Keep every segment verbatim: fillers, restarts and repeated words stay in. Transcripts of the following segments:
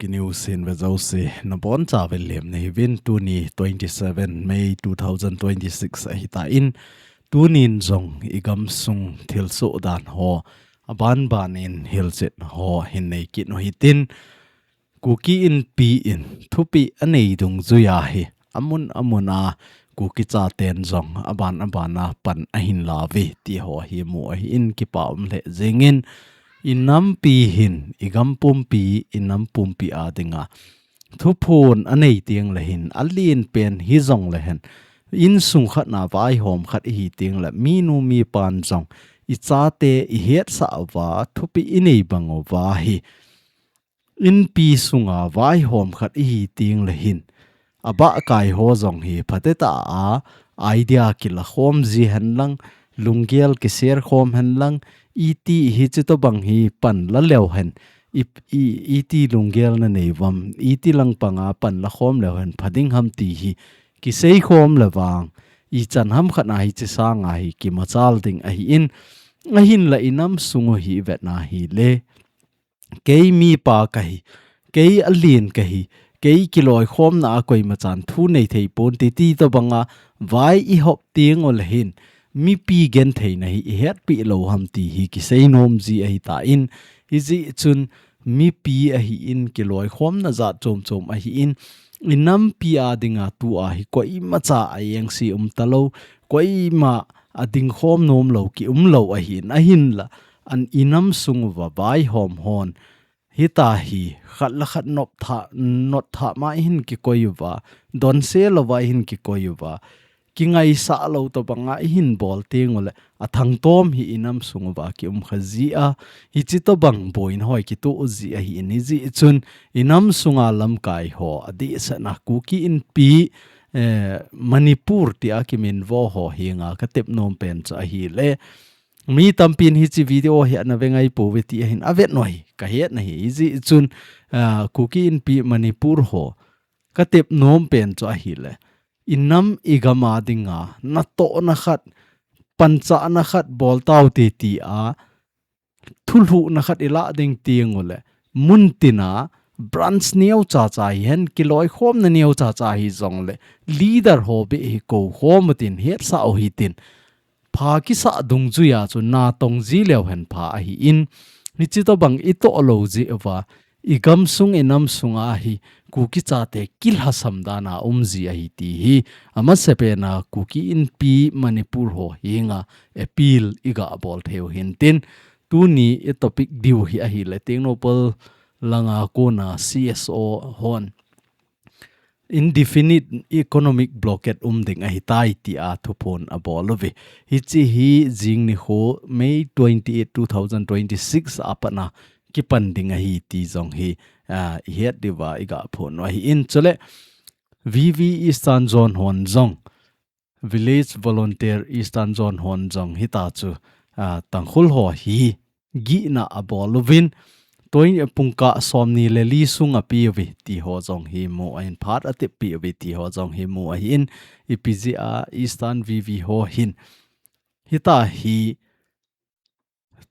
Kuki News hin ve jouse nabonchauvin lemna hiuvin. Tuni twenty seven May two thousand twenty six ahitan, tunin jong igamsung thilsoh dan ho, abanban in hilchetna ho hin nei kit u hitin, Kuki Inpi in thupeh anei dungjuiya hi amun amun a Kuki chaten jong aban aban a pan ahin lauve ti ho hi mu ahin, kipa um lheh jengin, inampi hin igam pumpi, inam pumpi a dinga thuphon anei tengle hin, alen pen hijongle hen, insung khat na vaihom khat ihi tengle, minu mipan jong ichate ihetsah uva, thupeh inei bang uva hi, inpi sunga vaihom khat ihi tengle hin, abahkai ho jong hi phatetah a idea kilakhom ji hen lang, lunggel kishare khom hen lang, iti hiche tobang hi pan la leu hen, i, i, iti lunggel nanei uvam, iti langpang a pan lakhom leu hen pha ding ham ti hi kiseikhom le vang, ichan ham khat na hiche sanga hi kimachal ding ahin, ahinla inam sung u hi ivet na hile, kei mipa kahi, kei alen kahi, kei kiloikhomna a koimachan thu nei thei ponte ti tobanga vai ihop tengule hin, mipi gentheina hi ihetpeh lou ham ti hi kiseinom ji ahitan, hijeh chun mipi ahin, kiloikhomna jat chom chom ahin, inampi a dinga tua hi koimacha a engse um talou, koima adingkhom nom lou, ki um lou ahin, ahinla, an inam sung uva vaihom hon, hitia hi khat le khat noptha, notthah ma ihin kikoi uva, donse louva ihin kikoi uva, kingaisah lou tobanga ihin bol tengule, athangtom hi inam sung uva ki um kha ji a, hiche tobang boina ho kitoh ji ahin, hijeh chun inam sunga lamkai ho, adehset na Kuki Inpi, eh, Manipur tia kiminvo ho henga katep nom pen chu ahile, mi tampin hiche video hi ana ve ngai pouve ti ahin, avet u ahi, kahet u ahi, hijeh chun, ah, Kuki Inpi Manipur ho katep nom pen chu ahile, inam igam a dinga natohna khat, panchahna khat bol taute tia thulhuhna khat ilah ding tengule, muntina branch neocha cha hihen, kiloikhomna neocha cha hijongle, leader ho beh hi koukhom utin, hetsah u hitin, pha kisah dungjuiya chu natong ji leu hen pha ahin, hiche tobang itoh lou jeh uva, igamsung inam sunga hi Kuki chate kilhasam dan a um ji ahi ti hi amasapen a Kuki Inpi Manipur ho henga appeal iga bol thei u hintin, tuni itopic diu hi ahile, Tengnoupal langa kona C S O hon indefinite economic blockade um ding ahitai tia thuphon abol uve. Hiche hi jing nikho May twenty eight, two thousand twenty six a pat a kipan ding ahi ti jong hi, ah, ihet diuva iga phon u ahin, chule V V Eastern Zone hon jong, Village Volunteer Eastern Zone hon jong hitia chu, ah, Tangkhul ho hi gihna abol uvin, twenty, pungkah somni le li sung apeuve ti ho jong hi mu ahin, phat ateppeh uve ti ho jong hi mu ahin, ipi jeh a Eastern V V ho hin hitia hi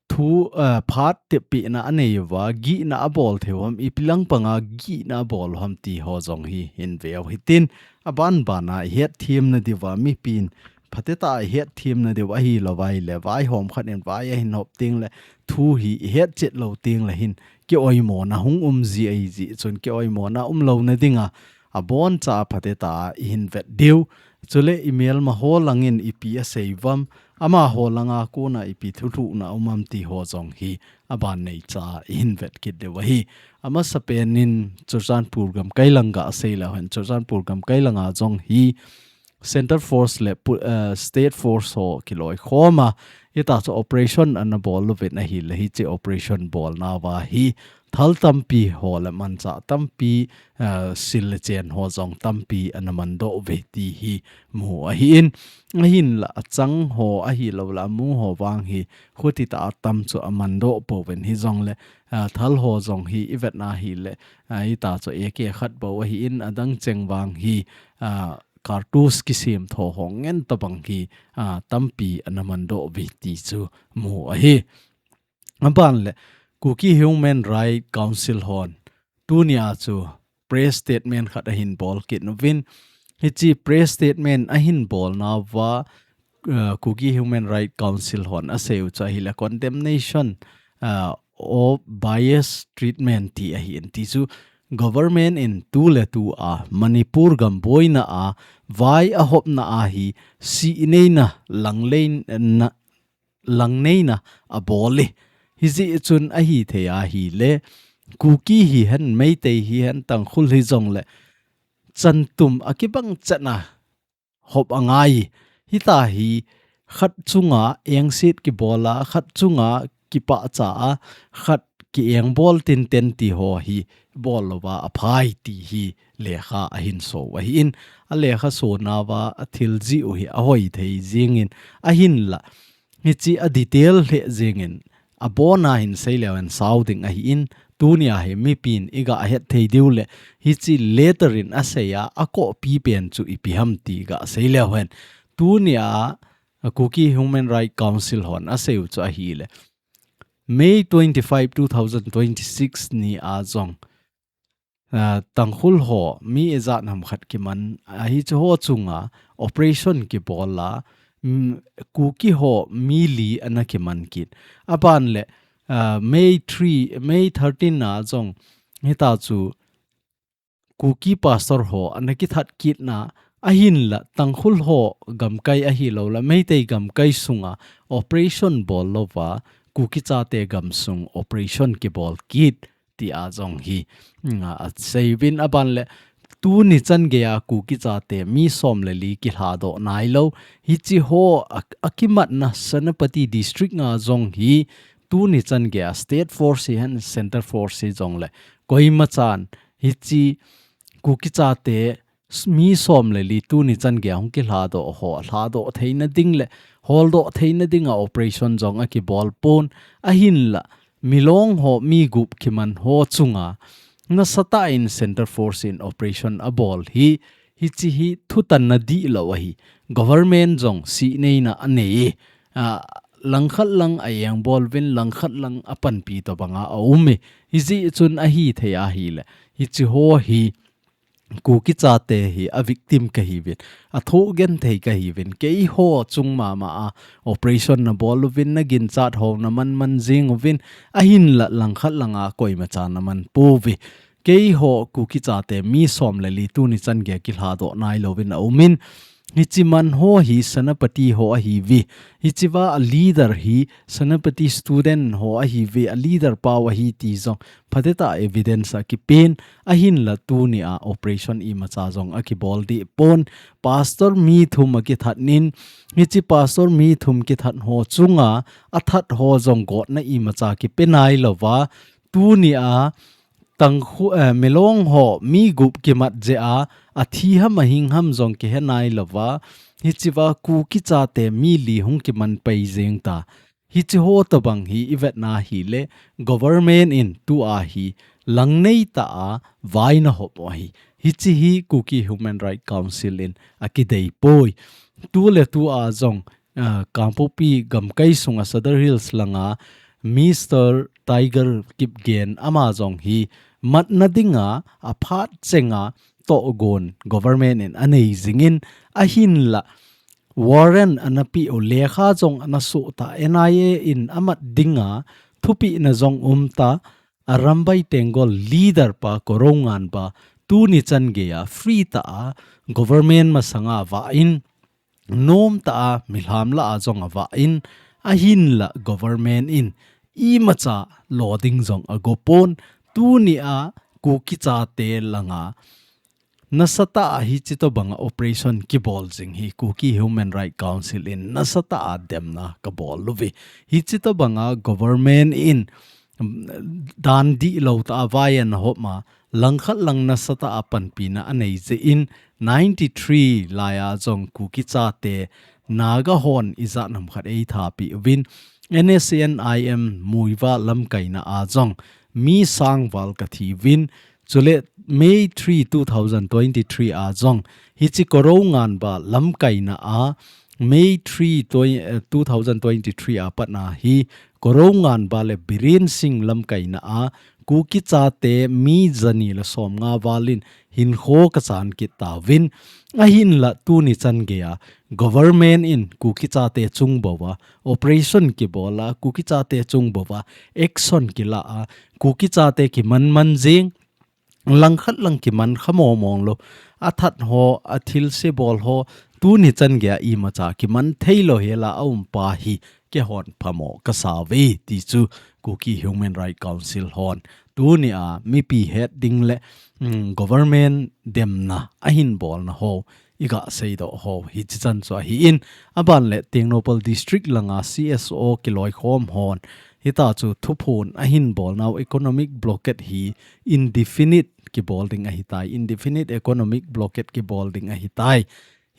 thu, eh, phat teppehna anei uva, gihna abol thei u ham, ipi langpanga gihna abol u ham ti ho jong hi hin ve u hitin, abanban a ihetthem nadiuva, mipin phatetah a ihetthem nadiu ahi lou vai le, vaihom khat in vai ahin hop tengle, thu hi ihetchet lou tengle hin, kioimona hung um ji ahi jeh chun, kioimona um louna dinga, aboncha a phatetah a ihin vet diu. Chule imelma ho langin ipi asei uvam, amaho langa kona ipi thulhuhna um am ti ho jong hi aban neicha a ihin vet kit diu ahi. Amasapen in Churachandpur gamkai lang gasei leu hen, Churachandpur gamkai langa jong hi Centre Force le pu-, eh, State Force ho kiloikhom a, hitia chu operation ana bol uvin ahile, hiche operation bolna uva hi thal tampi ho le manchah tampi, eh, sil le chen ho jong tampi ana mandoh uve ti hi mu ahin, ahinla achang ho ahilou le amu ho vang hi khuti tah a tam chu amandoh pouvin, hijongle, eh, thal ho jong hi ivet na hile, eh, hitia chu A K khat bou ahin, adang cheng vang hi, eh, cartridge kisemtho ho ngen tobang hi, ah, tampi ana mandoh uve ti chu mu ahi. Aban le, Kuki Human Rights Council hon tunia chu press statement khat ahin bol kit uvin. Hiche press statement ahin bolnauva, uh, Kuki Human Rights Council hon aseiu chu ahile condemnation, uh, of bias treatment ti ahin ti chu government in tuletua Manipur gam boina a vai ahopna a hi sihneina langneina, langneina abol e. Hijeh chun ahithei ahile Kuki hihen, Meitei hihen, Tangkhul hijongle chantum akibang chetna hop angai. Hitahi khat chunga engset kibola, khat chunga kipahcha a, khat kiengbol tinten ti ho hi bol louva aphai ti hi lekha ahin so ahin, alekha sonauva athil jiu hi ahoi thei jingin, ahinla hiche a detail lheh jingin, abona hin seileu hen sao ding ahin, tunia hi mipin iga het thei diu le, hiche letter in aseiya, a copy pen chu ipi ham ti ga seileu hen. Tunia Kuki Human Rights Council hon aseiu chu ahile, May twenty-five, two thousand twenty-six ni a jong, uh, Tangkhul ho mi ijat ham khat kiman, uh, hiche ho chunga operation kibola, mm, Kuki ho mi li ana kiman kit. Aban le, uh, May three, May thirteen a jong hita chu Kuki pastor ho ana kithat kitna, ahinla Tangkhul ho gamkai ahilou la Meitei gamkai sunga operation bol louva Kuki chate gamsung operation kibol kit tia jong hi, mm, aseiuvin. Aban le tuni chan geiya Kuki chate mi som le li kilhadoh nailou. Hiche ho a, akimatna Senapati district nga jong hi tuni chan geiya state force hihen, center force hijongle koima chan hiche Kuki chate s-, mi som le li tuni chan geiya hung kilhadoh ho, lhadoh theina ding le holdoh theina dinga operation jong akibol pon, ahinla Milong ho mi gup kiman ho chunga nasatah in center force in operation abol hi, hiche hi thutanna dihlou ahi. Government jong sihneina anei e. Ah, langkhat lang a engbol uvin, langkhat lang apanpi tobanga aum e. Hijeh chun ahithei ahile, hiche ho hi Kuki chate hi a victim kahiuvin, athoh genthei kahiuvin, keiho chung mama a operation nabol uvin, naginchat ho naman man jing uvin, ahinla langkhat langa koima cha naman pouve. Keiho Kuki chate mi som le li tuni chan geiya kilhadoh nailouvin aumin, hiche man ho hi Senapati ho ahiuve. Hichea a leader hi Senapati student ho ahiuve, a leader pau ahi ti jong phatecha evidence akipen, ahinla tunia operation imacha jong akibol deh pon. Pastor mi thum akithat in, hiche pastor mi thum kithat ho chunga athat ho jong gotna imacha kipe nailouva, tunia Tangkhu-, eh, Milong ho mi gup kimat jeh a, athi ham ahing ham jong kihe nailouva, hichea Kuki chate mi li hung kiman pai jeng ta. Hiche ho tobang hi ivetna hile, government in tua hi langnei tah a vai nahop u ahi. Hiche hi Kuki Human Rights Council in akidei poi. Tuletua jong, ah, Kangpokpi gamkai sunga Sadar Hills langa Mister Tiger Kipgen ama jong hi matna dinga aphat chenga tohgon government in anei jingin, ahinla warrant anapeh u, lekha jong anasoh ta, N I A in amat dinga thupehna jong um ta, Arambai Tenggol leader pa Korounganba tuni chan geiya free tah a government masanga avah in, nom tah a milham lah a jong avah in, ahinla government in imacha lo ding jong ago pon. Tunia Kuki chate langa nasatah a hiche tobanga operation kibol jing hi Kuki Human Rights Council in nasatah a demna kabol uve. Hiche tobanga government in, mm, dan dihlou tah a vai anahop a, langkhat lang nasatah a panpina anei jeh in, ninety-three laiya jong Kuki chate Naga hon ijat ham khat eithat peh uvin, N S C N I M Muivah lamkaina a jong mi sang val kathi uvin, chule May three, two thousand twenty-three a jong hiche Korounganba lamkaina a, May three, twen-, eh, two thousand twenty-three a patna hi Korounganba le Biren Singh lamkaina a Kuki chate mi jani le som nga valin hinkho kachan kit tauvin. Ahinla tuni chan geiya government in Kuki chate chung bouva operation kibola, Kuki chate chung bouva action kila a, Kuki chate kiman man jing, langkhat lang kiman kha mong mong lou. Athat ho, athilse bol ho, tuni chan geiya imacha kiman thei lou hela aum pa hi keihon phamo kasa uve ti chu Kuki Human Rights Council hon tunia mipi het ding le, mm, government demna ahin bolna ho iga seidoh ho hichi chan chu ahin, aban le Tengnoupal District langa C S O kiloikhom hon hita chu thuphon ahin bolnau economic blockade hi indefinite kibol ding ahitai, indefinite economic blockade kibol ding ahitai.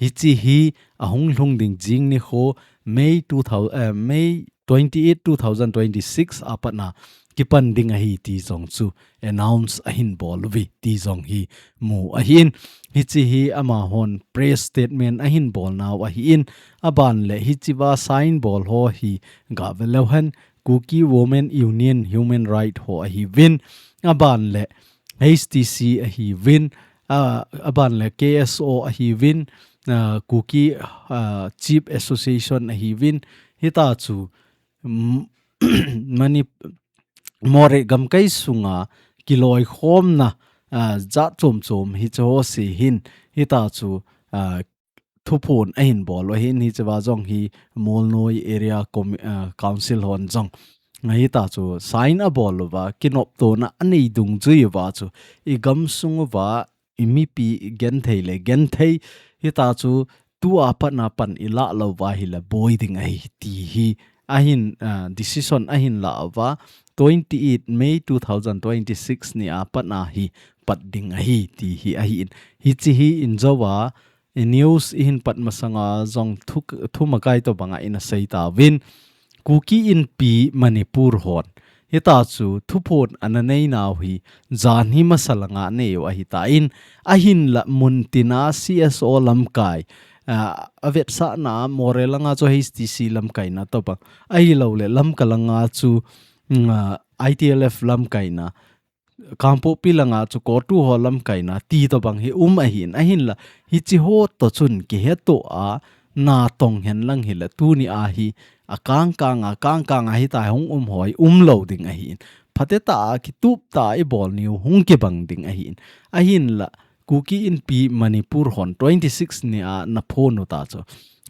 Hichi hi ahung lhung ding jing nikho May two thousand, eh, May twenty-eight, two thousand twenty-six apatna kipan ding ahi ti jong chu announce ahin bol uve ti jong hi mu ahin. Hichi hi amahon press statement ahin bolnau ahin, aban le hichiva sign bol ho hi gave leu hen Kuki Women Union Human Right ho ahiuvin, aban le H T C ahiuvin, a, aban le K S O ahiuvin, a, Kuki, a, Chief Association ahiuvin, hita chu, mm, Mani-, Moreh gamkai sunga kiloikhomna, a, jat chom chom hichi ho se hin, hita chu, a, thuphon ahin bol u ahin, hichiva jong hi Molnoi Area Com-, a, Council hon jong. Hita chu sign abol uva, kinoptona anei dungjui uva chu, i gamsung uva, i mipi genthei le genthei, hita chu tua patna pan ilah lou uva ahile boi ding ahi ti hi ahin, ah, decision ahin la uva, twenty-eight May two thousand twenty-six nia patna hi pat ding ahi ti hi ahin. Hichi hi injouva, i news ihin pat masanga jong thu, thumakai tobanga ina sei tauvin. Kuki Inpi Manipur hon hita chu thuphon ana neinau hi jan hi masa langa anei u ahitan, ahinla muntina C S O lamkai, ah, avetsahna Moreh langa chu H T C lamkaina tobang, ahilouleh Lamka langa chu, mm, ah, I T L F lamkaina, Kangpokpi langa chu CoTU ho lamkaina ti tobang hi um ahin, ahinla hichi ho toh chun kihetoh a, natong henlang hile tunia hi akangkanga, kangkanga hita hung um ho hi umlou ding ahin. Phatetah a, kituptah a ibol niu hung kibang ding ahin. Ahinla Kuki Inpi Manipur hon twenty-six nia ana phon u ta chu,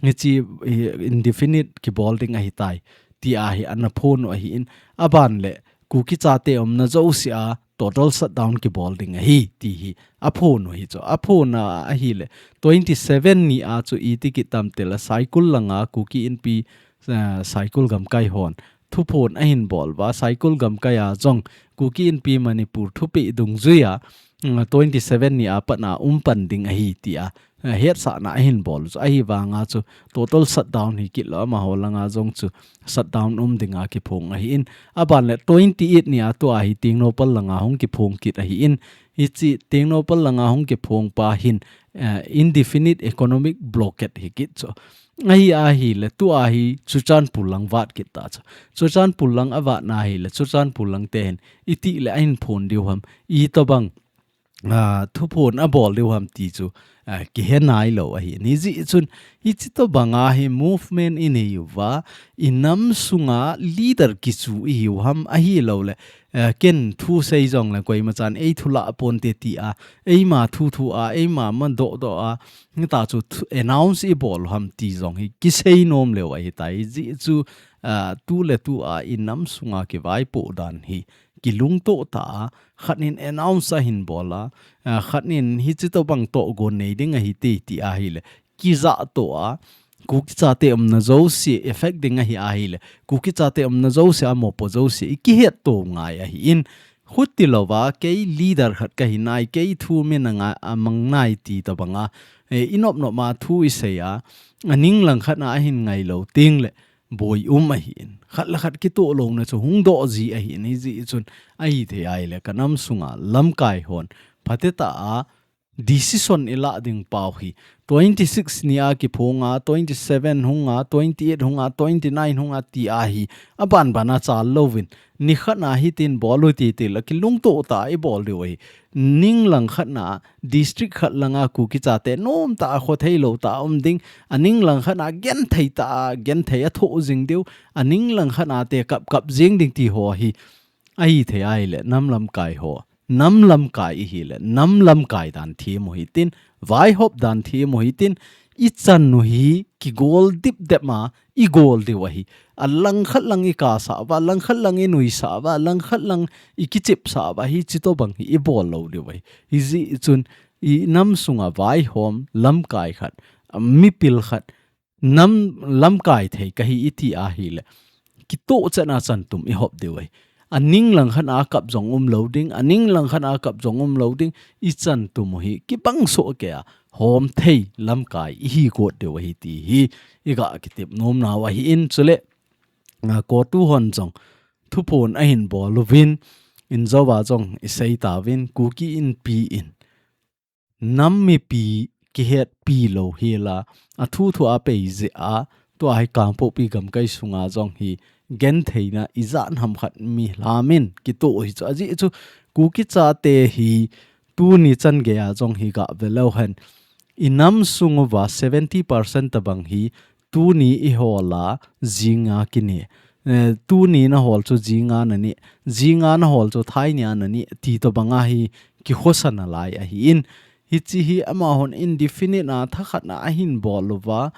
hichi, eh, indefinite kibol ding ahitai tia hi ana phon u ahin. Aban le Kuki chate umna jousea total shutdown kibol ding ahi ti hi aphon u hi chu. Aphon a ahile twenty-seven nia chu iti kit tam tile Saikul langa Kuki Inpi, ah, Saikul gamkai hon thuphon ahin bol uva, Saikul gamkai a jong Kuki Inpi Manipur thupeh dungjuia, mm, twenty-seven nia patna um pan ding ahi tia, eh, hetsahna ahin bol u chu. Ahivanga chu total shutdown hi kit lou, amaho langa jong chu shutdown um dinga kiphong ahin. Aban le twenty-eight nia tua hi Tengnoupal langa hung kiphong kit ahin. Hichi Tengnoupal langa hung kiphong pa hin, eh, indefinite economic blockade hi kit chu. Ahi ahile tua hi Churachandpur lang vat kit ta chu. Churachandpur lang avat na ahile Churachandpur lang te hin itile ahin phon diu ham, itobang, ah, thuphon abol diu ham ti chu, ah, kihe nailou ahi. Hijeh chun, hichi tobanga hi movement inei uva, inam sunga leader kichu ihiu ham ahilouleh, eh, ken thu sei jongle koimachan eithu lah ponte tia, eima thu thu a, eima man doh doh a, hita chu thu, announce ibol u ham ti jong hi kisei nom leu ahitai. Hijeh chu, ah, tuletua inam sunga kivaipoh dan hi kilungtoh ta a, khat in announce ahin bol a, ah, khat in hichi tobang tohgon nei ding ahi ti, ti ahile, kijahtoh a, Kuki chate umna jouse affect ding ahi ahile, Kuki chate umna jouse a mopo jouse ikihetto ngai ahin, hutilouva, kei leader khat kahi nai, kei thu min anga, amang nai ti tobanga, eh, inop nop ma thu isei a, aning lang khat na ahin ngailou tengle, boi um ahin. Khat le khat kitoh louna chu hung doh ji ahin, hijeh chun ahithei ahile kanam sunga lamkai hon phatetah a decision ilah ding pau hi twenty six ni a kiphong a, twenty seven hung a, twenty eight hung a, twenty nine hung a ti ahi, aban ban a chal louvin, nikhat na hitin bol u ti ti la kilungto ta ibol diu ahi. Ninglang khat na district khat langa Kuki chate nom ta a khothei lou ta um ding, a ninglang khat na genthei ta a genthei a tho jing diu, a ninglang khat na te kap kap jing ding ti ho hi, ahi thei ahile, nam lamkai ho. Nam lamkai ihile, nam lamkai dan them u hitin, vaihop dan them u hitin, ichan u hi kigol dip dep ma, igol diu ahi. A langkhat lang ikasa uva, langkhat lang inuisa uva, langkhat lang ikichepsa uva, hichi tobang hi ibol lou diu ahi. Hijeh chun, inam sunga vaihom, lamkai khat, mipil khat, nam lamkai thei kahi iti ahile, kitoh chan a chan tum ihop diu ahi. A ninglang khat a kap jong um lou ding, a ninglang khat a kap jong um lou ding, ichan tum u hi, kibang soh kei a, hom thei lamkai ihi got diu ahi ti hi, iga kitep nom nau ahin chule, a, CoTU hon jong, thuphon ahin bol uvin, injou a jong isei tauvin, Kuki Inpi in, nam mipi kihetpi lou hela, a thu thu a pei jeh a, tua hi Kangpokpi gamkai sunga jong hi gentheina ijat ham khat mi hlamin kitoh u hi chu. Ajeh chu Kuki chate hi tuni chan gei a jong hi ga ve leu hen, inam sung uva seventy percent tabang hi tuni ihol a, jinga kine. Eh, tuni nahol chu jinga nane, jinga nahol chu thaini a nane, ti tobang a hi kikhosa nalai ahin. Hichi hi amahon indefinite a thakhat na ahin bol uva,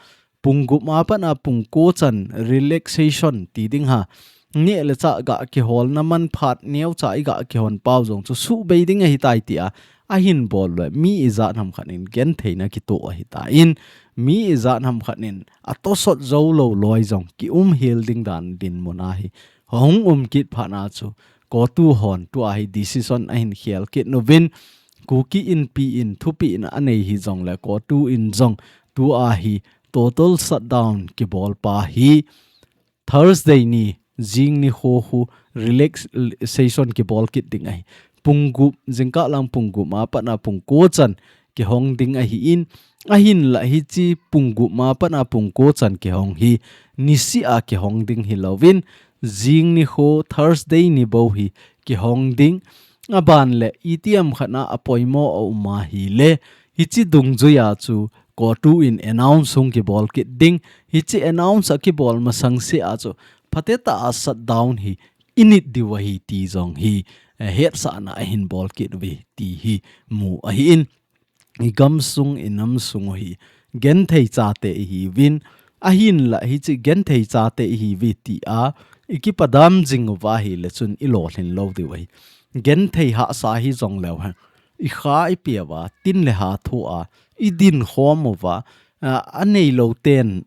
pung gup a pat a pung ko chan relaxation ti ding ha. Neh le chah ga kiholna man phat neocha iga kihon pau jong chu subei ding ahitai tia, ahin bol le mi ijat ham khat in gentheina kitoh ahitan, mi ijat ham khat in atosot jou lou loi jong kium hel ding dan dinmun ahi. Hung um kit phat na chu, CoTU hon tua hi decision ahin khel kit uvin, Kuki Inpi in thupeh na anei hijongle CoTU in jong tua hi total shutdown kibol pa hi Thursday ni, jing nikho khu relaxation kibol kit ding ahi. Pung gup, jingkah lang pung gup a pat a pung ko chan kihong ding ahin, ahinla hichi pung gup a pat a pung ko chan kihong hi nisih a kihong ding hilouvin, jing nikho Thursday ni bou hi kihong ding. Aban le itiham khat na apoimo a um ahile, hichi dungjui a chu CoTU in announce hung kibol kit ding. Hichi announce akibol masang seh a chu phatecha a shutdown hi init diu ahi ti jong hi, eh, hetsahna ahin bol kit uve ti hi mu ahin. Igam sung, inam sung u hi genthei chate ihiuvin, ahinla hichi genthei chate ihiuve tia ikipadam jing uva ahile chun ilolhin lou diu ahi. Genthei hahsa hijong leu hen, ikha ipi uva, tin le ha thoa idin khom uva, a, anei lou ten,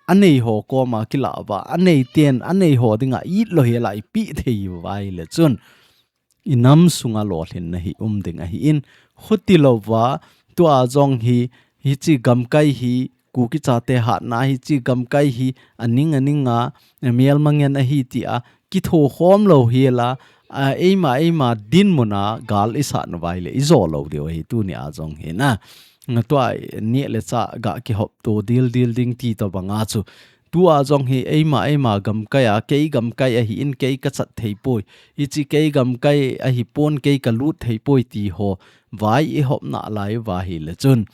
anei ho koma kilah uva, anei ten, anei ho dinga it lou hela ipeh thei uva ahile chun, inam sunga lolhinna hi um ding ahin, khutilouva, tua jong hi, hichi gamkai hi, Kuki chate hatna hichi gamkai hi, aning aning a, mial mangen ahi tia kitho khom lou hela, a, eima, eima dinmun a gal isat uva ahile, ijo lou diu ahi tuni a jong hi na. Tua neh le chah ga kihop to dildil ding ti tobang a chu, tua jong hi eima, eima gamkai a, kei gamkai ahin, kei kachat thei poi. Hichi kei gamkai ahipon, kei kalut thei poi ti ho. Vai ihop nalai uva ahile chun,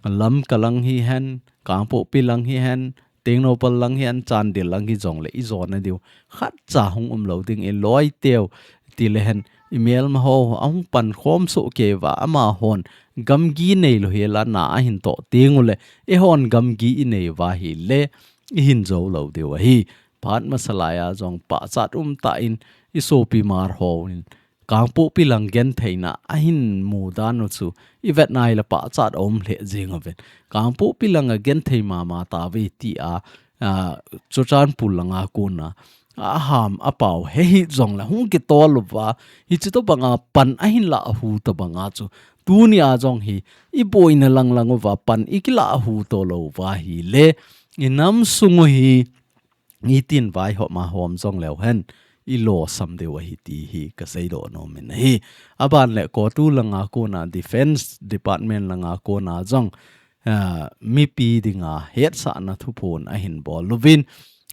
Lamka lang hihen, Kangpokpi lang hihen, Tengnoupal lang hihen, Chandel lang hijongle ijo na diu khatcha hung um lou ding, iloi teu tile hen, imelma ho ahung pan khom soh kei uva, amahon gamgi nei lou hela na ahin toh teng ule, eihon gamgi inei uva ahile, ihin jo lou diu ahi. Phat masa lai a jong pachat um tah in, isopi Hmar hon Kangpokpi lang gentheina ahin mu dan u chu ivet nai le pachat aum lheh jing uvin. Kangpokpi lang a genthei mama tauve tia, a, Churachandpur lang a kona aham apao he hih jongle hung kitol uva, hichi tobang a pan ahin lah hu tobang a chu, tuni a jong hi iboina lang lang uva pan ikilah hu to lou uva ahile, inam sung u hi itin vaihop ma hom jong leu hen, ilosam diu ahi ti hi kaseidoh nom in ahi. Aban le CoTU langa kona Defence Department langa kona jong, ah, mipi dinga hetsahna thuphon ahin bol uvin.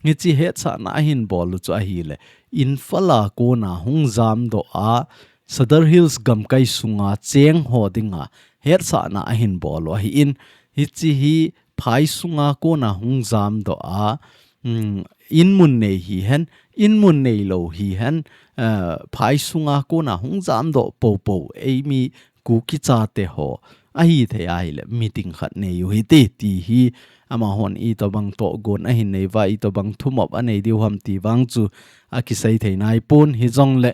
Hiche hetsahna ahin bol u chu ahile, Imphal a kona hung jamdoh a, Sadar Hills gamkai sunga cheng ho dinga hetsahna ahin bol u ahin, hiche hi phai sunga kona hung jamdoh a, um, inmun nei hihen, inmun neilou hihen, uh, phai sunga kona hung jamdoh poupou, eimi Kuki chate ho ahithei ahile, meeting khat nei u hite, ti hi amahon itobang tohgon ahin nei uva, itobang thumop anei diu ham ti vang chu akisei thei naipon, hijongle,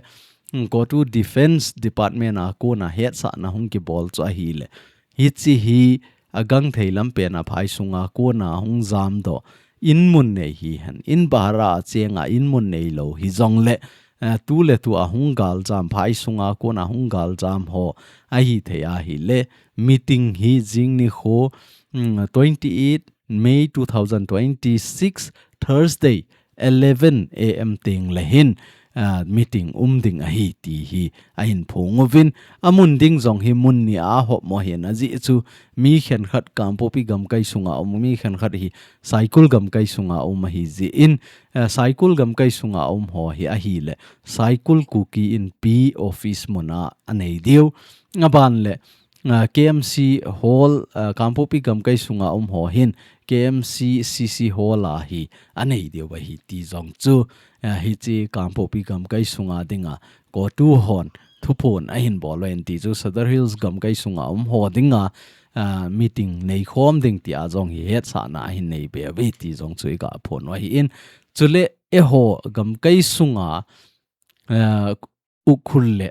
um, CoTU Defence Department a kona hetsahna hung kibol chu ahile, hiche hi agangthei lampen a phai sunga kona hung jamdoh, inmun nei hihen, in bahar a chenga inmun neilou hijongle, eh, tuletu a hung galjam, phai sunga kona hung galjam ho ahithei ahile, meeting hi jing nikho, mm, twenty-eight May two thousand twenty-six, Thursday, eleven A M teng le hin, ah, meeting um ding ahi ti hi ahin phong uvin, amun ding jong hi mun ni a hop mo hin ajeh chu mi khenkhat Kangpokpi gamkai sunga um, mi khenkhat hi Saikul gamkai sunga um ahi jeh in, ah, Saikul gamkai sunga um ho hi ahile Saikul Kuki Inpi office muna anei diu. Aban le, ah, K M C Hall, ah, Kangpokpi gamkai sunga um ho hin K M C C C Hall a hi anei diu ahi ti jong chu, ah, hiche Kangpokpi gamkai sunga dinga CoTU hon thuphon ahin bol u ahin ti chu Sadar Hills gamkai sunga um ho dinga, ah, meeting neikhom ding tia jong hi hetsahna ahin nei be uve ti jong chu iga phong u ahin. Chule eiho gamkai sunga, ah, Ukhrul le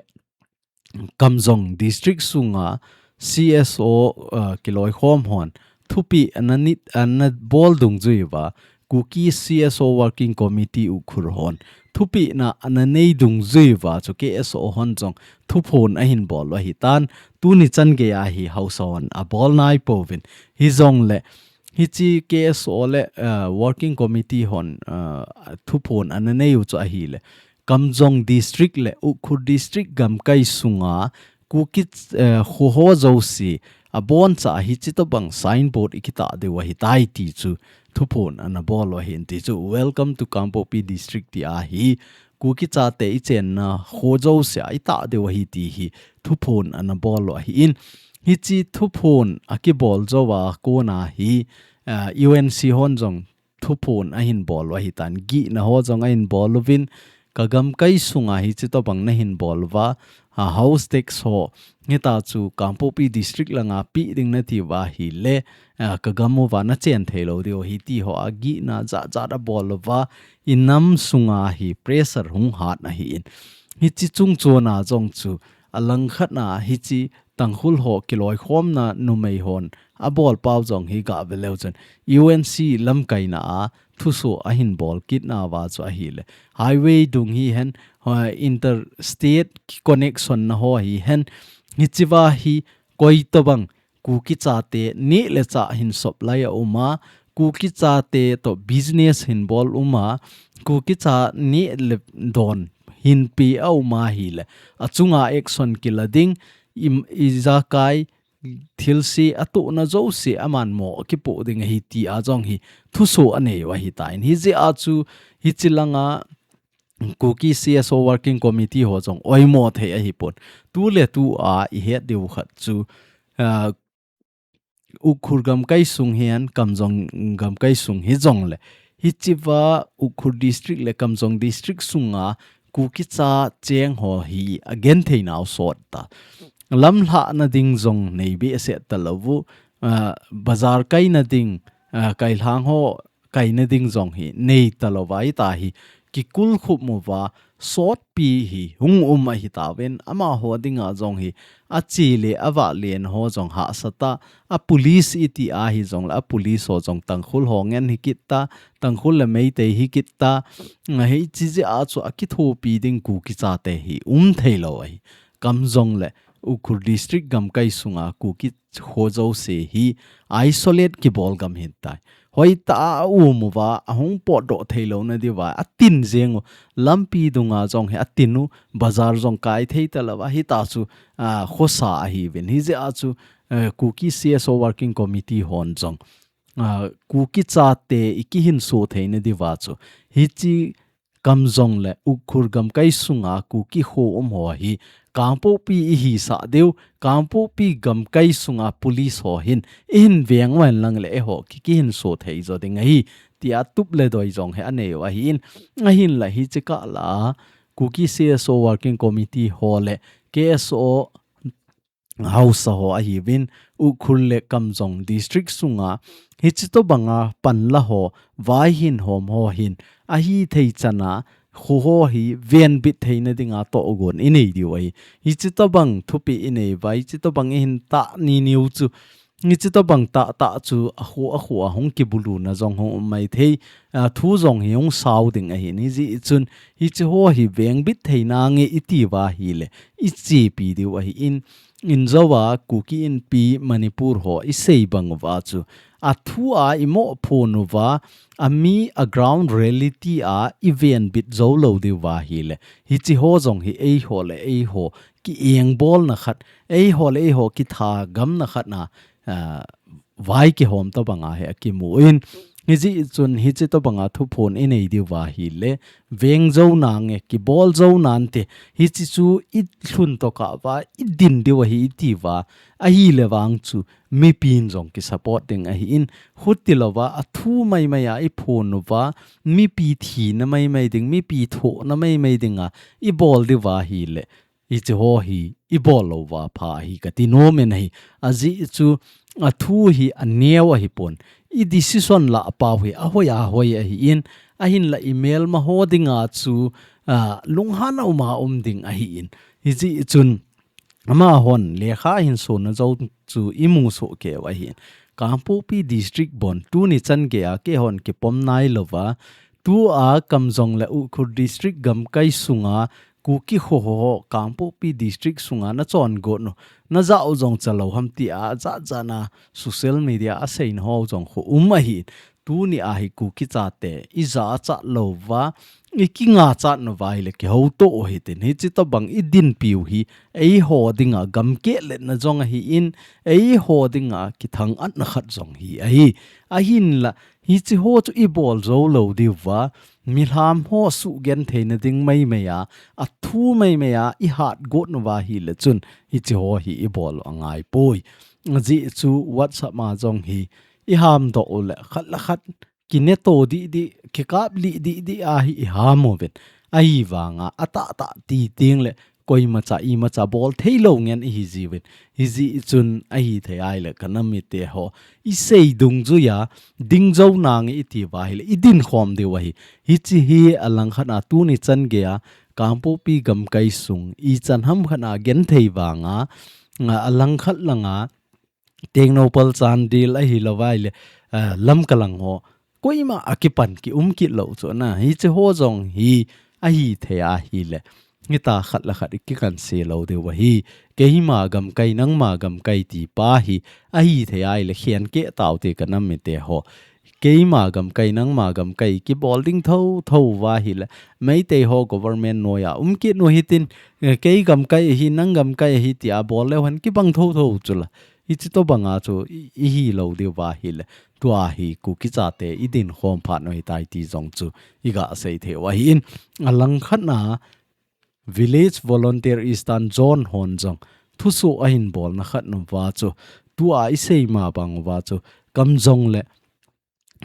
Kamjong District sunga C S O, uh, kiloikhom hon thupeh ana nei, ana bol dungjui uva, Kuki C S O Working Committee Ukhrul hon thupehna ana nei dungjui uva chu K S O hon jong thuphon ahin bol u ahitan, tuni chan geiya hi haosa hon abol naipouvin, hijongle hiche K S O le, uh, Working Committee hon, uh, thuphon ana nei u chu ahile Kamjong District le Ukhrul District gamkai sunga Kuki, eh, kho ho jouse aboncha hiche tobang signboard ikitah diu ahitai ti chu thuphon ana bol u ahin ti chu, "Welcome to Kangpokpi District," tia hi Kuki chate ichenna kho jouse a itah diu ahi ti hi thuphon ana bol u ahin, hiche thuphon akibol jou a kona hi, eh, U N C hon jong thuphon ahin bol u ahitan, gihna ho jong ahin bol uvin, ka gamkai sunga hiche tobang nahin bol uva, a, house tax ho, hitia chu Kangpokpi District langa pe ding nati uva ahile, a, ka gam uva nachen theilou diu ahi ti ho a gihna jat jat abol uva, inam sunga hi pressure hung hat ahin. Hiche chungchona jong chu, alangkhatna hiche Tangkhul ho kiloikhomna numei hon abol pau jong hi gave leu chun U N C lamkaina a thusoh ahin bol kit nauva chu ahile, highway dung hihen, ha, interstate connection na ho hihen, hichea hi koi tobang Kuki chate neh le chah hin sop lai a um a, Kuki chate toh business hin bol um a, Kuki cha neh le don hin pe a um ahile, achunga action kila ding, im, ijakai thilse atohna jouse aman mo kipoh ding ahi tia jong hi thusoh anei u ahitan. Hijeh a chu hiche langa Kuki C S O Working Committee ho jong oimo thei ahipon. Tu le tu a ihet diu khat chu, ah, Ukhrul gamkai sung hihen, Kamjong gamkai sung hijongle, hichea Ukhrul District le Kamjong District sunga Kuki cha cheng ho hi agenthei nau sot ta. Lamlhahna ding jong nei behseh talou u, ah, bazar kaina ding, ah, kailhang ho kaina ding jong hi nei talou va, hitia hi kikulkhup uva, sotpi hi hung um ahitauvin, amaho dinga jong hi ache le avah len ho jong hahsat a, a police iti ahijongle, a police ho jong Tangkhul ho ngen hi kit ta, Tangkhul le Meitei hi kit ta, hiche jeh a chu akithopi ding Kuki chate hi um theilou ahi. Kamjong le Ukhrul District gamkai sunga Kuki kho jouse hi isolate kibol gam hitai. hoitah a um uva, ahung potdoh thei louna diuva, atin jeng u, lampi dunga jong hi atin u, bazar jong kai thei talou va, hita chu, a, khosa ahiuvin. Hijeh a chu, eh, Kuki C S O Working Committee hon jong, a, Kuki chate i kihinso theina diuva chu, hiche Kamjong le Ukhrul gamkai sunga Kuki kho um ho hi Kangpokpi i hisah diu, Kangpokpi gamkai sunga police ho hin i hin veng uhen lang le eiho ki, kihinso thei jo ding ahi, tia tup le doi jong hi anei u ahin, ahinla hiche kah la Kuki C S O Working Committee ho le K S O hausa ho ahiuvin, Ukhrul le Kamjong district sunga hiche tobanga panla ho, vaihin hom ho hin ahithei chana kho ho hi venbit theina dinga tohgon i nei diu ahi. Hiche tobang thupeh i nei uva, hiche tobang i hin tah niniu chu, hiche tobang tahtah chu akho akho a hung kibuluna jong hung um maithei, a, thu jong hi hung sao ding ahin, hijeh chun hiche ho hi vengbit theina nge i tiuva ahile i chepi diu ahin, injouva Kuki Inpi Manipur ho i sei bang uva chu, athu a i moh phon uva, ami a ground reality a i venbit jou lou diuva ahile, hiche ho jong hi eiho le eiho ki engbolna khat, eiho le eiho kithagamna khat na, a, vai kihom tobanga hi akimun. Hijeh chun hiche tobanga thuphon i nei diuva ahile, veng jou nange, kibol jou nante, hiche chu i lhun tokah uva, i din diu ahi i tiuva ahile vang chu, mipin jong ki support ding ahin, hutilouva, athu maimai a i phon uva, mipi thina maimai ding, mipi thohna maimai dinga i bol diuva ahile, hiche ho hi i bol louva pha ahi kati nom in ahi. Ajeh chu athu hi aneo ahipon, i decision lah pau hi ahoi ahoi ahin, ahinla i melma ho dinga chu, a, lunghan a um a um ding ahin. Hijeh chun amahon lekha ahin sona jou chu i musoh keiyu ahin. Kangpokpi district bon tuni chan geiya keihon kipom nailouva, tua Kamjong le Ukhrul district gamkai sunga Kuki kho ho, Kangpokpi district sunga na chon got u, na jao jong chalou ham tia jat jat na social media a seina ho jong khu um ahi. Tuni a hi Kuki chate i jachat louva, i kingachat nauva ahile kihouto u hitin, hiche tobang i dinpiu hi eiho dinga gam kehletna jong ahin, eiho dinga kithang-atna khat jong hi ahi. Ahinla, hiche ho chu i bol jou lou diuva, milham ho sugentheina ding maimai a, athu maimai a i hat got nauva ahile chun, hiche ho hi i bol u angaipoi. Ajeh chu WhatsApp a jong hi i hamdoh u le khat le khat kineto didi, kikap lih didi a hi i ham uvin. Ahivanga atahtah ti teng le koimacha imacha bol theilou ngen i hi jiuvin. Hijeh chun ahithei ahile ka nam mite ho, i sei dungjuiya ding jou nange i tiuva ahile i dinkhom diu ahi. Hiche hi alangkhat a tuni chan geiya Kangpokpi gamkai sung ichan ham khat a genthei vanga, a, alangkhat langa Tengnoupal, Chandel ahilouva ahile, a, Lamka lang ho koima akipan kium kit lou chu na, hiche ho jong hi ahithei ahile, hita khat le khat i kikanse lou diu ahi. Keima gamkai, nangma gamkai ti pa hi ahithei ahile khenkeh taute ka nam mite ho. Keima gamkai, nangma gamkai kibol ding thotho uva ahile, Meitei ho government noiya um kit u hitin, eh, kei gamkai ahi, nang gamkai ahi tia bol leu hen kibang thotho chula. Hiche tobanga chu i, i hilou diuva ahile, tua hi Kuki chate i dinkhom phat u ahitai ti jong chu i gasei theiyu ahin, alangkhat na Village Volunteer Eastern Zone hon jong thusoh ahin bolna khat nauva chu, tua i seima bang uva chu, Kamjong le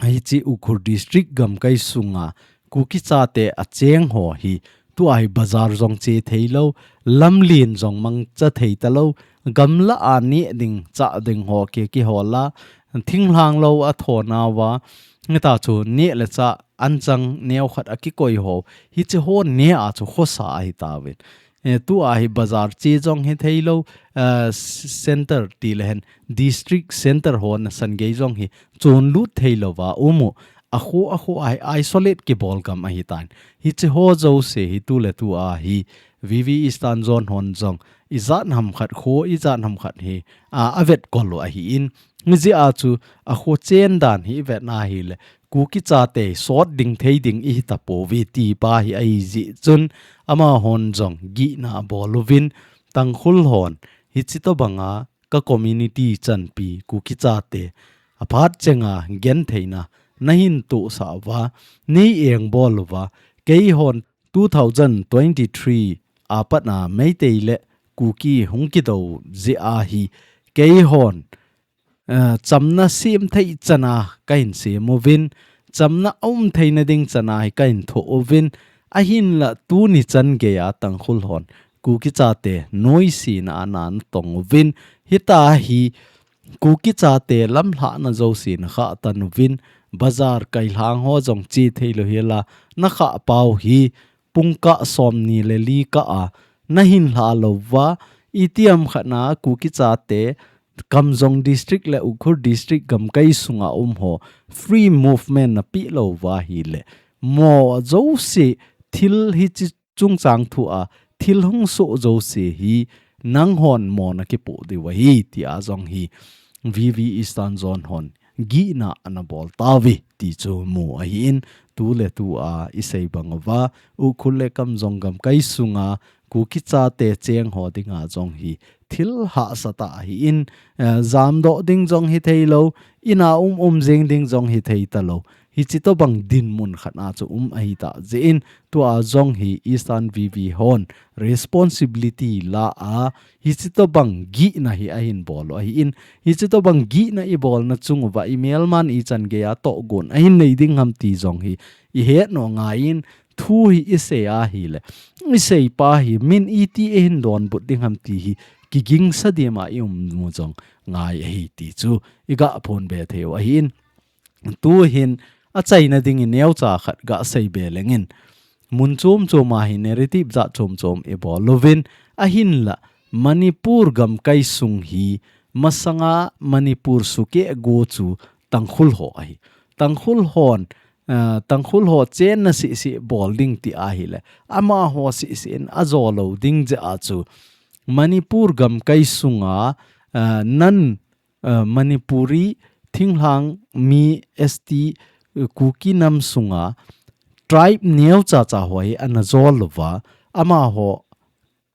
hiche Ukhrul district gamkai sunga Kuki chate acheng ho hi tua hi bazar jong che theilou, lamlen jong mangcha thei talou, gamla a neh ding chah ding ho kiki ho la, thinglhang lou a thonauva, hita chu neh le chah anchang neokhat akikoi ho, hiche ho neh a chu khosa ahitauvin. Eh, tua hi bazar che jong hi theilou, eh, s-, center ti le hen, district center ho nasan gei jong hi chonlut theilouva um u, akho, akho a hi isolate kibol gam ahitan. Hiche ho jouse hi tu le tu a hi V V Eastern Zone hon jong ijat ham khat kho, ijat ham khat hi, a, avet kol u ahin, hijeh a chu, akho chen dan hi ivet na hile, Kuki chate sot ding thei ding ihi tapouve ti pa hi ahi jeh chun, amahon jong gihna abol uvin, Tangkhul hon, hichi tobanga ka community chanpi Kuki chate, aphat chenga gentheina, nahin tohsah uva, nei engbol uva, keihon two thousand twenty-three apatna Meitei le Kuki hung kidou jeh ahi, keihon, eh, chamna sem thei chana kahin sem uvin, chamna aum theina ding chana hi kahin thoh uvin, ahinla tuni chan geiya Tangkhul hon, Kuki chate noisena a natong uvin, hitia hi Kuki chate lamlhahna jouse nakhah tan uvin, bazar kailhang ho jong che theilou hela, nakhah pau hi, pungkah somni le li kah a, nahin lha lou uva, itiham khat na Kuki chate, Kamjong District le Ukhrul District gamkai sunga um ho, free movement napeh lou uva ahile, mo jouse thil hichi chungchang thua, thil hung soh jouse hi, nanghon mo nakipoh diu ahi, tia jong hi, V V Eastern Zone hon, gihna anabol tauve, ti chu mu ahin, tuletua isei bang uva, Ukhrul le Kamjong gamkai sunga, Kuki chate cheng ho dinga jong hi, thil hahsa tah ahin, eh, jamdoh ding jong hitheilou, ina um um jeng ding jong hithei talou, hichi tobang dinmun khat a chu um ahitah jeh in, tua jong hi Eastern V V hon responsibility la a, hichi tobang gihna hi ahin bol u ahin, hichi tobang gihna ibolna chung uva imelman ichan geiya tohgon ahin nei ding ham ti jong hi ihet nom angaiyin, thu hi isei ahile, isei pa hi min iti eihin donbut ding ham ti hi kigingsa dima ium u jong ngai ahi ti chu igah phonbe thei u ahin, tuhin achaina dingin neocha khat gah seibe lengin, mun chom chom a hi narrative jat chom chom ibol uvin, ahinla Manipur gamkai sung hi masanga Manipur sukeh go chu Tangkhul ho ahi. Tangkhul hon, eh, Tangkhul ho chenna sisi bol ding ti ahile, amaho sisi in ajo lou ding jeh a chu Manipur gamkai sunga, eh, non, eh, Manipuri thinglhang mi S T, eh, Kuki nam sunga tribe neocha cha ho hi anajol uva, amaho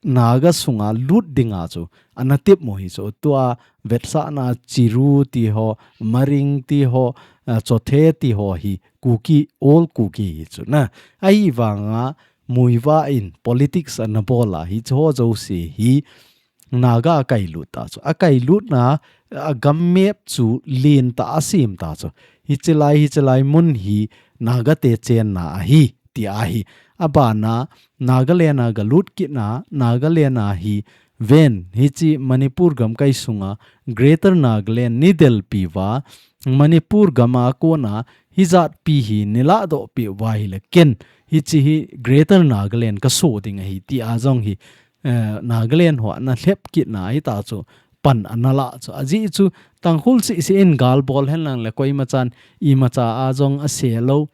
Naga sunga lut dinga chu anatep u hi chu, tua vetsahna Chiru ti ho, Maring ti ho, eh, Chothe ti ho hi Kuki, all Kuki hi chu na. Ahivanga Muivah in politics anabol a hichu ho jouse hi Naga akailut ta chu. Akailutna, agam map chu lentah a asem ta chu. Hichi lai, hichi lai mun hi Naga te chenna ahi, ti ahi. Abana, Nagaland a galut kitna, Nagaland a hi ven, hichi Manipur gamkai sunga Greater Nagaland neidelpi uva, Manipur gam a kona hijatpi hi neiladoh peh uva ahile ken, hichi hi Greater Nagaland kaso ding ahi, ti a jong hi, eh, Nagaland ho analhep kitna hita chu pan analah chu. Ajeh chu Tangkhul sisi in gal bol henlang le koimachan imacha a jong ase lou,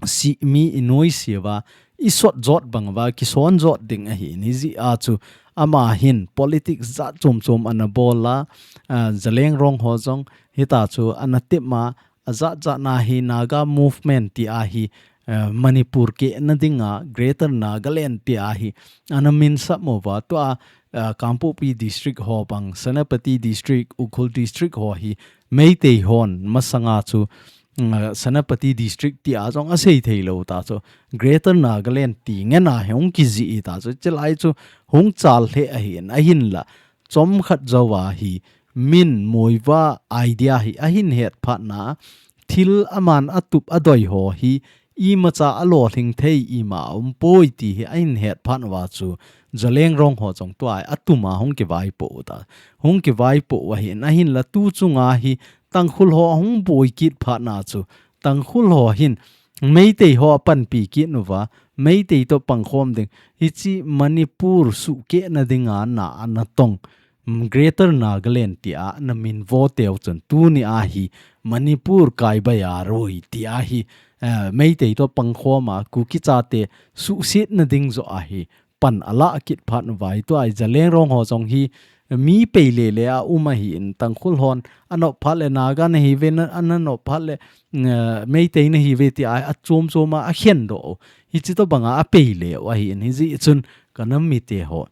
si mi inoise uva, isot jot bang uva, kison jot ding ahi, hijeh a chu ama hin politics jat chom chom anabol a, ah, Zeliangrong ho jong hita chu anatep a, ajat jat na hi Naga movement ti ahi, eh, Manipur kehna dinga Greater Nagaland ti ahi, anaminsam uva, tua, eh, Kangpokpi District ho bang, Senapati District, Ukhrul District ho hi Meitei hon masanga chu, mm, eh, Senapati District ti a jong asei thei lou ta chu, Greater Nagaland ti ngen a hi hung kijih ta chu, chulai chu hung chal lheh ahin, ahinla, chomkhat jouva hi, min Muivah idea hi ahin het phatna, thil aman atup adoi ho hi, imacha alolhing thei ima aumpoi ti hi ahin het phat uva chu, Zeliangrong ho jong tua hi atum a hung kivaipoh u ta. Hung kivaipoh u ahin, ahinla tu chunga hi Tangkhul ho ahung boi kit phatna chu, Tangkhul ho hin Meitei ho apanpi kit uva, Meitei toh pangkhom ding, hichi Manipur sukehna dinga na anatong, mm, Greater Nagaland ti a namin vo teu chun tuni a hi Manipur kaibai a rui ti a hi, eh, Meitei toh pangkhom a Kuki chate suhsetna ding joh a hi pan alah kit phat uva hi tua hi Zeliangrong ho jong hi mi pei le le a um ahin, Tangkhul hon anop phat le Naga nahi ve, na, ananop phat le, eh, Meitei nahi ve ti a, achom chom a, akhen doh u. Hichi tobang a apei le u ahin, hijeh chun ka nam mite ho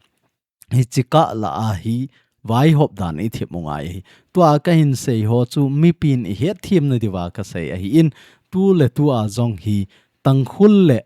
hichi kah lah a hi vaihop dan i them u ngai ahi. Tua ka hin sei ho chu mipin i hetthem na diuva ka sei ahin, tu le tu a jong hi Tangkhul le,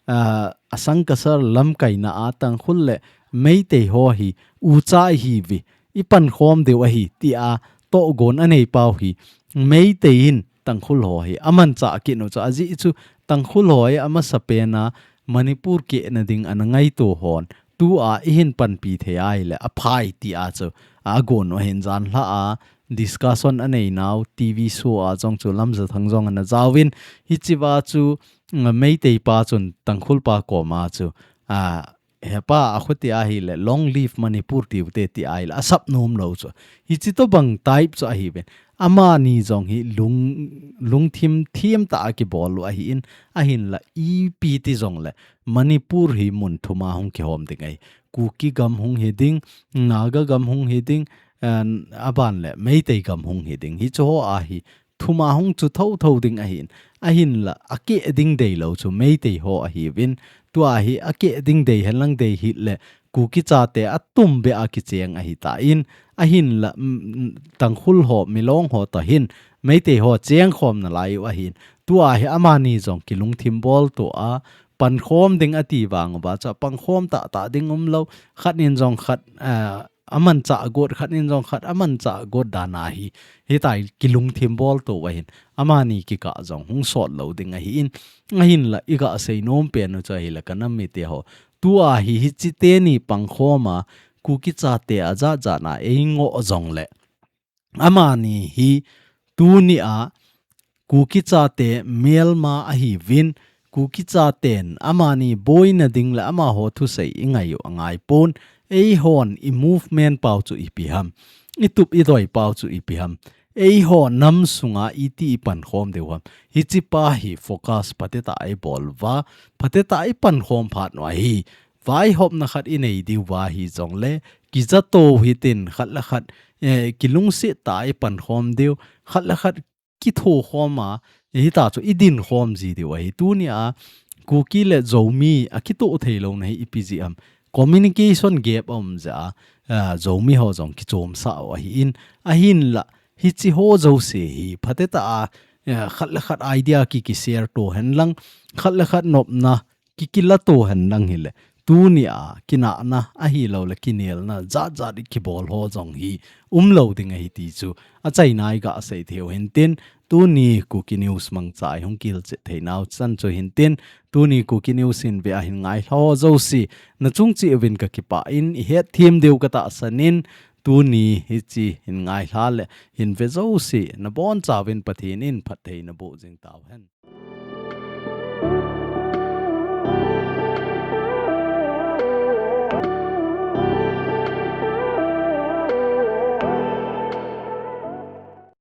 ah, asang kasar lamkaina a Tangkhul le Meitei ho hi ucha ihi uve, i pankhom diu ahi ti a tohgon anei pau hi Meitei in Tangkhul ho hi amanchah kit u chu, ajeh chu Tangkhul ho hi amasapen a Manipur kehna ding ana ngaito hon tua i hin panpi thei ahile aphai ti a chu agon u ahin, janhi a discussion anei nau T V show a jong chu Lamjathang jong ana jaovin, hichi uva chu, mm, Meitei pa chun Tangkhul pa koma chu, a, hepa, akhuti ahile long live Manipur tiu te ti ahile asap nom lou chu. Hichi tobang type chu ahi uvin. Amani jong hi lung, lungthim them tah a kibol u ahin, ahinla ipi ti jongle Manipur hi mun thum a hung kihom ding ahi. Kuki gam hung hi ding, Naga gam hung hi ding, eh, aban le Meitei gam hung hi ding. Hichu ho a hi thum a hung chu thotho ding ahin. Ahinla akeh ding deilou chu Meitei ho ahi uvin. Tua hi akeh ding dei henlang dei hih le Kuki chate atum beh a kicheng ahi tan. Ahinla, mm, mm, Tangkhul ho, Milong ho toh hin Meitei ho chengkhom nalai u ahin. Tua hi amani jong kilungthim bol to a, pankhom ding ati vang uva chu pankhom tahtah ding umlou. Khat in jong khat, eh, amanchah got, khat in jong khat amanchah got dan ahi. Hitia kilungthim bol to u ahin, amani kikah jong hung sot lou ding ahin. Ahinla i gasei nom pen u chu ahile ka nam mite ho, tua hi hichi teni pankhom a Kuki chate ajat jat na eingoh jongle, amani hi tuni a Kuki chate melma ahi uvin, Kuki chaten amani boina ding le amaho thusei i ngai u angai pon. Eihon i movement pau chu ipi ham, i tup i doi pau chu ipi ham, eiho nam sunga iti i pankhom diu ham, hichi pa hi focus phatecha i bol uva, phatecha i pankhom phat u ahi. Vaihopna khat i nei diu va hi jongle, kija to hitin, khat le khat, eh, kilungset tah a i pankhom diu, khat le khat kithokhom a, hita chu i dinkhom ji diu ahi. Tuni a Kuki le Zomi akitoh theilouna hi ipi jeh ham, communication gap aum jeh a, ah, Zomi ho jong kichomsah u ahin, ahinla hichi ho jouse hi phatecha a, ah, khat le khat idea ki, kishare to henlang, khat le khat nopna ki, kila to henlang hile, tuni a kinahna ahilou le kinelna jat jat i kibol ho jong hi umlou ding ahi ti chu achaina i gasei thei u hintin, tuni Kuki News mangcha i hung kilchet theinau chan chu hintin, tuni Kuki News in ve a hin ngailha ho jouse, na chung cheh uvin ka kipah in, i hetthem diu ka tahsan in, tuni hichi hin ngailha le hin ve jouse, na boncha uvin Pathen in phatthei na boh jing tauhen.